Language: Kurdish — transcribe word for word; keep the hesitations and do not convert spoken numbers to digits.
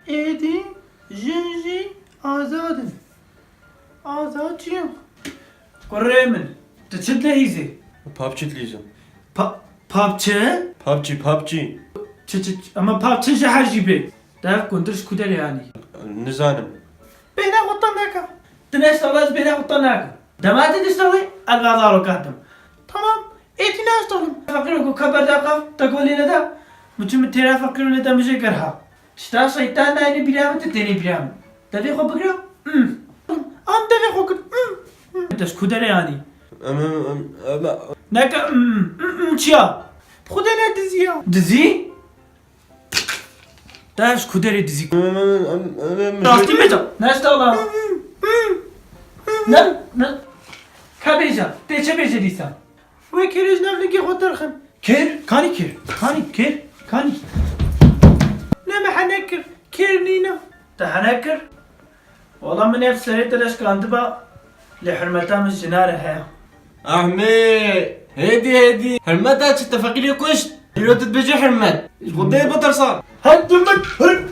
Êdî jin jî azad in. Azad çi ye? Kurê min, tu çi dileyîzî? PUBG dileyîzim. Pa-, PUBG? PUBG, PUBG. Çi, çi, çi, ama PUBG ji her jî bê. Dev kundir ji ku derê anî? Nizanim. Bêhna xwe te neke. Tu ne sala ez bêhna xwe te nakim. Dema tu diştexî, ez bazaro katim. Tamam, êdî naştexîm. Feqîro ku ka berda qaf, te golê neda. Min çi min têra feqîro neda, min jê gerha. Tişta şeytan nayne bîra min, tu tênê bîra min. Devê xwe bigira. Hmm. An devê xwe kir. Hmm. Hmm. Te ji ku derê anî? Em, em, em, em, Neke, hmm, hmm, hmm, çiya? Xwedê ne dizî ya. Dizî? Te ji ku derê dizî? Em, em, em, em, em, Rastî bêje. Neştexla. Ne, ne. Ka bêje. Tê çi bêje dîsa? Wê kêrê ji nav lingê xwe derxin. Kêr? Kanî kêr? Kanî kêr? Kanî? Ne me hene kir. Kêr nîne. Te hene kir? Wala min ev serê te de şikandiba, lê hurmeta min ji nare heye. Ahmet! Hêdî, hêdî! Hurmeta çi, te feqîrê kuşt? Îro tu dibêjî hurmet. Ji Xwedê bitirsa. Hadi min hur-,